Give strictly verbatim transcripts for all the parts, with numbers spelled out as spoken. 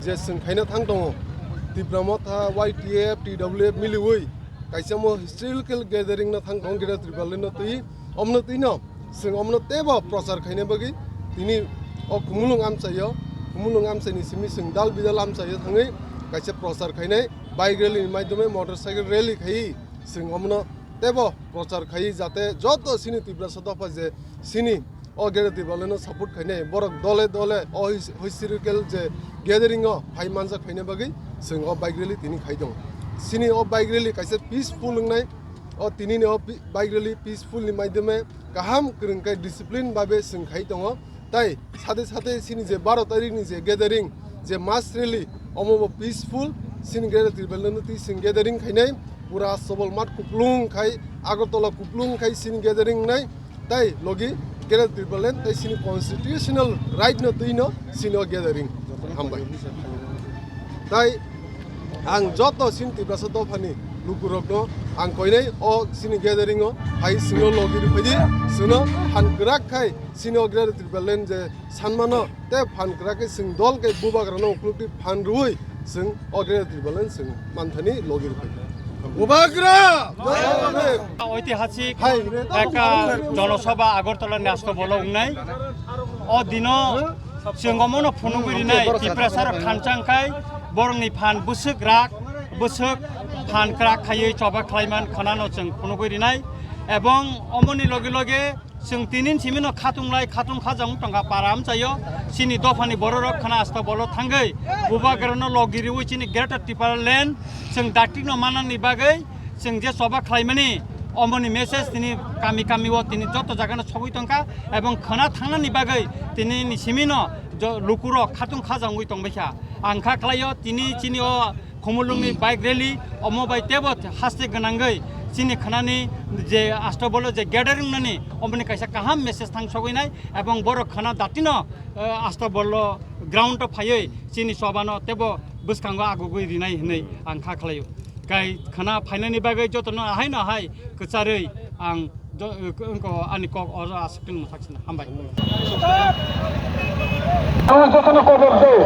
Je chwng khaina thang tongo, Tipra Motha, Y T F, T W F miliwi kaisa mo historical gathering no thang tongo, Greater Tipraland no twi, omno twi no chwng omno teibo prochar khaina bagwi tini o Khumulwng amchaio, Khumulwng amchaini simi chwng dal bidal amchaio thangwi kaisa prochar khainai bike rally ni maidome motorcycle rally khaiwi chwng omno teibo prochar khaiwi jate joto chini Tiprasa dopha je chini o Greater Tipraland no support khainai borok dole dole o his-, historical je gathering o phai manjak khaina bagwi chwng o bike rally tini khai tongo. Chini o bike rally kaisa peaceful wngnai, o tini ni o pi-, bike rally peaceful ni maidome kaham kwrwng khe discipline babe chwng khai tongo. Tai sate sate chini je baro tarikh ni je gathering, je mass rally, omo bo peaceful, chini Greater Tipraland no twi chwng gathering khainai, pura Sobol Math kuplung khai, Agartala kuplung khai chini gathering nai, tai logi Greater Tipraland tai chini constitutional right no twi no chini o gathering. Hambai. Tai ang joto chini Tiprasa dophani lukurokno ang koinai o chini gathering o hai chwngno logi rwphaidi, chwngno phan kwrak khai chini o Greater Tipraland je sanmano tei phan kwrak khe chwng dol khe bubagrano uklukdi phan rwui chwng o Greater Tipraland chwng manthani logi rwphai. Bubagra! Oitihasik hai, ekta jonosabha Agartala ni Astobolo wngnai. O dino chwng omono phunugwi rinai, Tiprasa rok khanchang khai borokni phan bwswk rak, bwswk phan kwrak khaiwi choba khlaiman khwnano chwng phunugwi rinai. Ebong omoni loge loge chwng tinin simino khatung lai khatung khajang tongkha para amchaio. Chini dophani bororok khwna Astobolo thangwi bubagrano logi riwi chini Greater Tipraland chwng daktino manani bagwi chwng je choba khlaimani, omoni message tini kami kami o tini joto jagano sogwi tongkha, ebong khwna thangnani bagwi tini ni simino jo-, lukurok khatung khajangwi tongbaikha. Ang kha khlaio tini chini o Khumulwngni bike rally, omo bai teibo haste gwnangwi chini khwnani je Astobolo je gathering nani, omoni kaisa kaham message thang sogwi nai, ebong borok khwna datino, eh, Astobolo ground o phaiwi chini chobano teibo bwskango agugwi rinai hinwi ang kha khlaio. Kai khwna phainani bagwi jotono ahai no ahai kwcharwi ang jo-, wngko ani kok oro aswk khe mwthak sina. Hambai. Ang jotono kobor jao.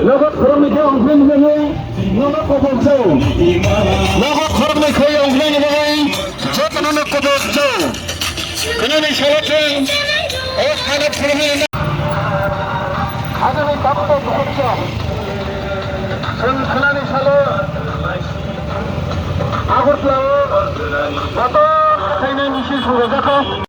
Nogo khoroknwi khe ongkhornai bagwi nogo kobor jao. Nogo khoroknwi khe ongkhornai bagwi jotono no kobor jao. Khwnani salo chwng o salo phurwi Agami tamto bukhuksa chwng khwnani salo Agartala o joto khainai misil songjajakha.